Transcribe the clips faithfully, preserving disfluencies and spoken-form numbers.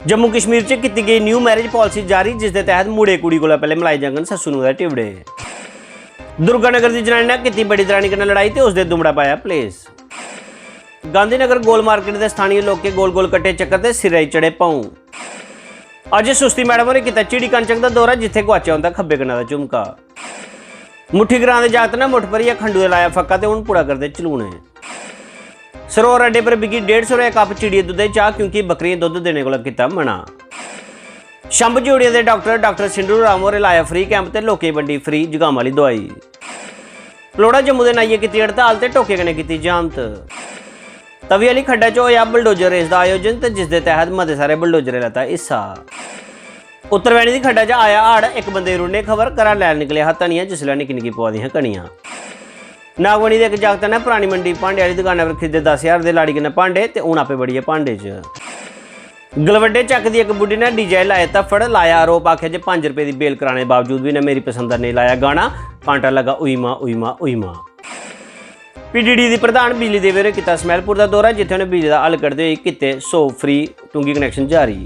जम्मू कश्मीर च कीती गेई न्यू मैरिज पालिसी जारी, जिस दे तैहत मुड़े कुड़ी कोला पैह्ले मलाए जाङन सस्सू नूंह् दे टिबड़े। दुर्गा नगर दी जनानी ने कीती बड़ी दरानी कन्नै लड़ाई ते उसदे दुमड़ा पाया पलेस। गांधीनगर गोल मार्केट दे स्थानीय लोकें गोल गोल कट्टे चक्कर ते सिरै च चढ़े पौं। अज्ज सुस्ती मैडम होरें कीता झिड़ी कंचक दा दौरा, जित्थै गुआचेआ उं'दा खब्बे कन्नै दा झुमका। मुट्ठी ग्रां दे जागत ने मुट्ठ भरियै खंडू दे लाया फक्का ते हून पुड़ा करदे चलूने। सरोर अड्डे पर बिकी डेढ़ सौ रपेऽ कप चिड़िये दुद्धै दी चाह्, क्योंकि बकरियें दुद्ध देने कोला कीता मना। छंब जोड़ियें दे डाक्टर डाक्टर सिंडू राम होरें लाया फ्री कैंप ते लोकें गी बंडी फ्री जुकाम आह्ली दोआई। पलौड़ा जम्मू दे नाइये कीती हड़ताल ते टोके कन्नै कीती जामत। तवी आह्ली खड्डा च होआ बुलडोजर रेस दा आयोजन ते जिस दे तैहत मते सारे बुलडोजरें लैता हिस्सा। उत्तरवैनी दी खड्डा च आया हाड़, इक बंदे दी रुढ़ने दी खबर, घरा लैन निकलेआ हा धनिया, जिसलै निक्की निक्की पवा दियां हियां कनियां। नागवनी दे इक जागतै ने परानी मंडी भांडे आह्ली दकाना पर खरीदे दस ज्हार दे लाड़ी कन्नै भांडे ते हून आपे बड़ी गेआ भांडे च। गलवड्डे चक्क दी इक बुड्ढी ने डीजे लाए धफ्फड़, लाया आरोप, आखेआ जे पंज रपेऽ दी बेल कराने दे बावजूद बी इ'नें मेरी पसंद दा नेईं लाया गाना, कांटा लग्गा उई मां, उई मां, उई मां। पीडीडी दी प्रधान बिजली देवी होरें कीता स्मैलपुर दा दौरा, जित्थै उ'नें बिजली दा हल कड्ढदे होई कीते सौ फ्री टुंगी कनैक्शन जारी।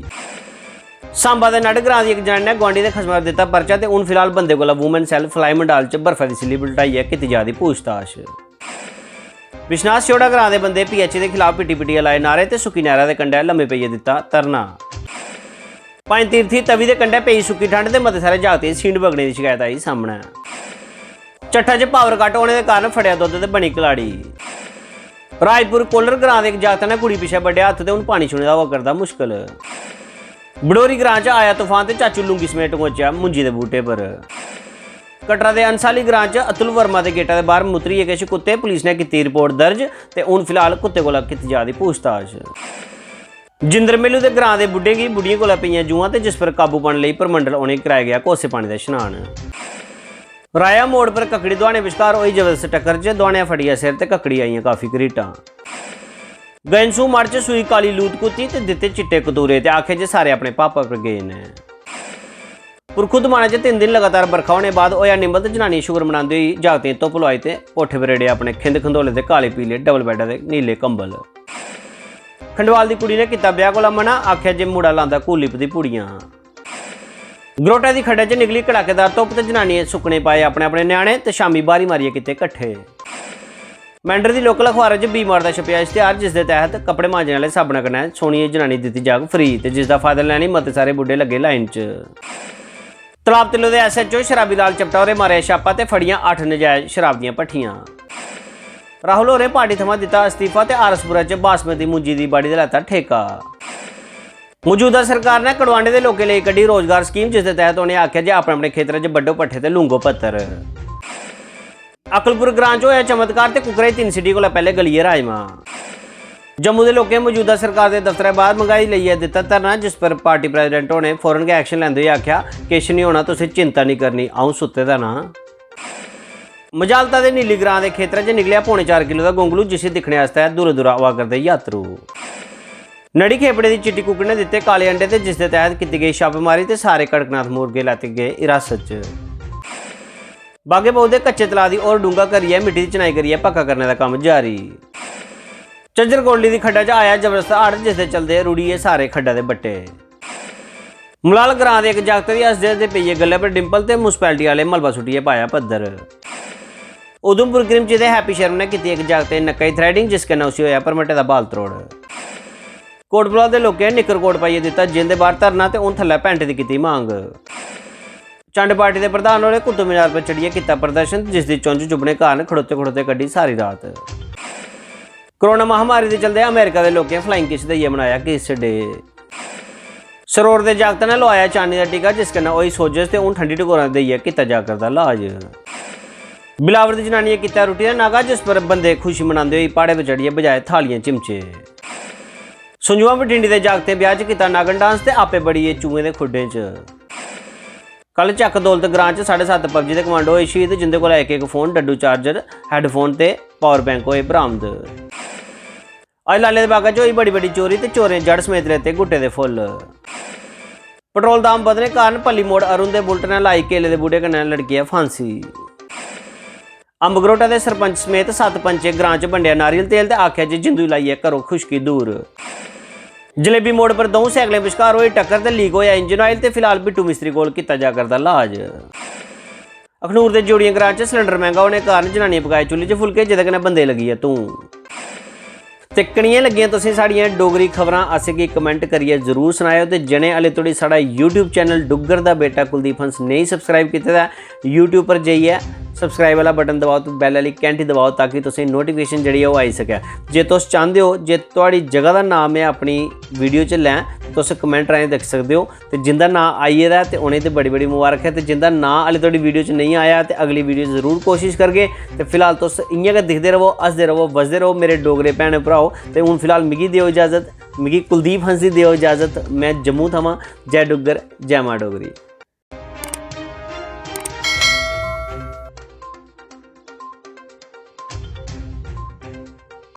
सांबा दे नड़ ग्रां दी इक जनानी ने गुआंढी दे खसमा पर दित्ता परचा ते हून फिलहाल बंदे कोला वुमेन सैल्ल फलाई मंडाल च बर्फा दी सिल्ली बलटाइयै कीती जा दी पूछताछ। बिश्नाह स्योड़ा ग्रां दे बंदे पीएचई दे खिलाफ पिट्टी पिट्टियै लाए नारे ते सुक्की नैह्रा दे कंढै लम्मे पेइयै दित्ता धरना। पंज तीर्थी तवी दे कंढै पेई सुक्की ठंड ते मते सारे जागतें दी सींड बगने दी शकैत आई सामनै। चट्ठा च पावर कट होने दे कारण फटेआ दुद्ध ते बनी कलाड़ी। राजपुर कोलर ग्रां दे इक जागतै ने कुड़ी पिच्छें बड्डेआ हत्थ ते हून पानी छूने दा होआ करदा मुश्कल। बडोरी ग्रां च आया तूफान ते चाचू लुंगी समेत टंगोचेआ मुंजी दे बूह्टे पर। कटरा दे अंसाली ग्रां च अतुल वर्मा दे गेटा दे बाह्र मुतरी गे किश कुत्ते, पुलिस ने कीती रिपोर्ट दर्ज ते हून फिलहाल कुत्ते कोला कीती जा दी पूछताछ। जिंदर मेलू दे ग्रां दे बुड्ढें गी बुड्ढियें कोला पेइयां जूआं ते जिस पर काबू पाने लेई परमंडल उ'नेंगी कराया गेआ कोसे पानी दा शनान। राया मोड़ पर ककड़ी दुहाने बश्कार होई जबरदस्त टक्कर च दुहाने फटिया सिर ते ककड़ी आइयां काफी घरीटां। गैंसू मड़ च सूई काली लूत कुत्ती ते दित्ते चिट्टे कतूरे ते आखेआ जे सारे अपने पापा पर गे न। पुरखू दमाने च तिन्न दिन लगातार बरखा होने बाद होआ निम्बल ते जनानियें शुकर मनांदे होई जागतें गी धुप्प लोआई ते कोठे पर रेड़े अपने खिंद खंदोले ते काले पीले डबल बैडा दे नीले कंबल। खंडवाल दी कुड़ी ने कीता ब्याह कोला मना, आखेआ जे मुड़ा लांदा कूलिप दी पुड़ियां। गरोटा दी खड्डै च निकली कड़ाकेदार धुप्प ते जनानियें सुक्कने पाए अपने अपने ञ्याणे ते शामी ब्हारी मारियै कीते कट्ठे। मैंडर दी लोकल अखबारा च बीमार दा छपेआ इश्तेहार, जिस दे तैहत कपड़े मांजने आह्ले साबना कन्नै सोहनी जनानी दित्ती जाग फ्री ते जिस दा फायदा लैने गी मते सारे बुड्ढे लग्गे लाइन च। तलाब तिल्लो दे एसएचओ शराबी लाल चपटा होरें मारेआ छापा ते फड़ियां अट्ठ नजायज शराब दियां भट्ठियां। राहुल होरें पार्टी थमां दित्ता इस्तीफा ते आरएसपुरा च बासमती मुंजी दी बाड़ी दा लैता ठेका। मौजूदा सरकार ने कड़वांडे दे लोकें लेई कड्ढी रोजगार स्कीम, जिस दे तैहत उ'नें आखेआ जे अपने अपने खेतरें च बड्डो पट्ठे ते लूंगो पत्तर। अकलपुर ग्रां च होआ चमत्कार ते कुकरै दी तिन्न सीटी कोला पैह्ले गली गे राजमा। जम्मू दे लोकें मौजूदा सरकार दे दफ्तरै बाह्र मंगाई लेइयै दित्ता धरना, जिस पर पार्टी president होरें फौरन गै action लैंदे होई आखेआ, "किश निं होना, तुसें चिंता निं करनी, अ'ऊं सुत्ते दा ना।" मजालता दे नीली ग्रां दे खेतरै च निकलेआ पौने चार किलो दा गोंगलू, जिसी दिक्खने आस्तै दूरा दूरा आवा करदे यात्रु। नड़ी खेपड़े दी चिट्टी कुक्कड़ ने दित्ते काले अंडे ते जिस दे तैहत कीती गेई छापेमारी ते सारे कड़कनाथ मुर्गे लैते गे हिरासत च। बागे बहु दे कच्चे तलाऽ दी होर डूंह्गा करियै मिट्टी दी चनाई करियै पक्का करने दा कम्म जारी। झज्जर कोटली दी खड्डा च आया जबरदस्त हाड़, जिस दे चलदे रुढ़ी गे सारे खड्डा दे बट्टे। मलाल ग्रां दे इक जागतै दी हसदे हसदे पेई गे गल्लै पर डिंपल ते म्युनिसिपैलिटी आह्ले मलबा सुट्टियै पाया पद्धर। उधमपुर क्रिमची दे हैप्पी शर्मा ने कीती इक जागतै दी नक्का दी threading, जिस कन्नै उसी होआ भरमट्टे दा बाल त्रोड़। कोटपुरा दे लोकें निक्कर कोट पाइयै दित्ता जेल दे बाह्र धरना ते हून थल्लै पैंट दी कीती मंग। चंड पार्टी दे प्रधान होरें कुतुब मीनार पर चढ़ियै कीता प्रदर्शन, जिस दी चुंझ चुब्भने कारण खड़ोते खड़ोते कड्ढी सारी रात। कोरोना महामारी दे चलदे अमेरिका दे लोकें flying kiss देइयै मनाया Kiss Day। सरोर दे जागतै ने लोआया चानी दा टीका, जिस कन्नै होई सोजश ते हून ठंडी टकोरां देइयै कीता जा करदा लाज। बिलावर दी जनानियें कीता रुट्टी दा नागा, जिस पर बंदे खुशी मनांदे होई प्हाड़े पर चढ़ियै बजाए थालियां चिमचे। संजुआ बठिंडी दे जागतें ब्याह च कीता नागन dance ते आपे बड़ी गे चूहें दे खुड्डें च। कल चक्क दौलत ग्रां च साढ़े सत्त PUBG दे कमांडो होए शहीद, जिंदे कोला इक इक फोन, डड्डू charger, headphone ते power bank होए बरामद। अज्ज लाले दे बागै च होई बड़ी बड्डी चोरी ते चोरें जड़ समेत लैते गुट्टे दे फुल्ल। पेट्रोल दाम बधने कारण पल्ली मोड़ अरुण दे बुलेट ने लाई केले दे बूह्टे कन्नै लड़कियै फांसी। अम्ब गरोटा दे सरपंच समेत सत्त पंचें ग्रां च बंडेआ नारियल तेल ते आखेआ जे जिंदू लाइयै करो खुशकी दूर। जलेबी मोड़ पर द'ऊं सैकलें बश्कार होई टक्कर ते लीक होआ इंजन आयल ते फिलहाल बिट्टू मिस्त्री कोल कीता जा करदा लाज। अखनूर दे जोड़ियां ग्रां च सिलेंडर मैंह्गा होने कारण जनानियां पकाए चु'ल्ली च फुलके, जेह्दे कन्नै बंदे गी लग्गी ऐ धूं। ते कनेहियां लग्गियां तुसें साढ़ियां डोगरी खबरां, असेंगी कमेंट करियै जरूर सनाएओ। ते जिनें हाले धोड़ी साढ़ा YouTube चैनल डुग्गर दा बेटा कुलदीप हंस नेईं सब्सक्राइब कीते दा ऐ, YouTube पर जाइयै सब्सक्राइब आह्ला बटन दबाओ ते बैल आह्ली घैंटी दबाओ, ताकि तुसेंगी नोटिफिकेशन जेह्ड़ी ऐ ओह् आई सकै। जे तुस चांह्दे ओ जे थुआढ़ी जगह दा नाम में अपनी वीडियो च लैं, तुस कमेंट राहें दस्सी सकदे ओ। ते जिंदा नांऽ आई गेदा ऐ ते उ'नेंगी ते बड़ी बड़ी मुबारक ऐ, ते जिंदा नांऽ हाले धोड़ी वीडियो च नेईं आया ते अगली वीडियो च जरूर कोशिश करगे। ते फिलहाल तुस इ'यां गै दिखदे रवो, हसदे रवो, बसदे रवो मेरे डोगरे भैन भ्राओ। ते हून फिलहाल मिगी देओ इजाजत, मिगी कुलदीप हंस गी देओ इजाजत। में जम्मू थमां। जय डुग्गर, जय मां डोगरी।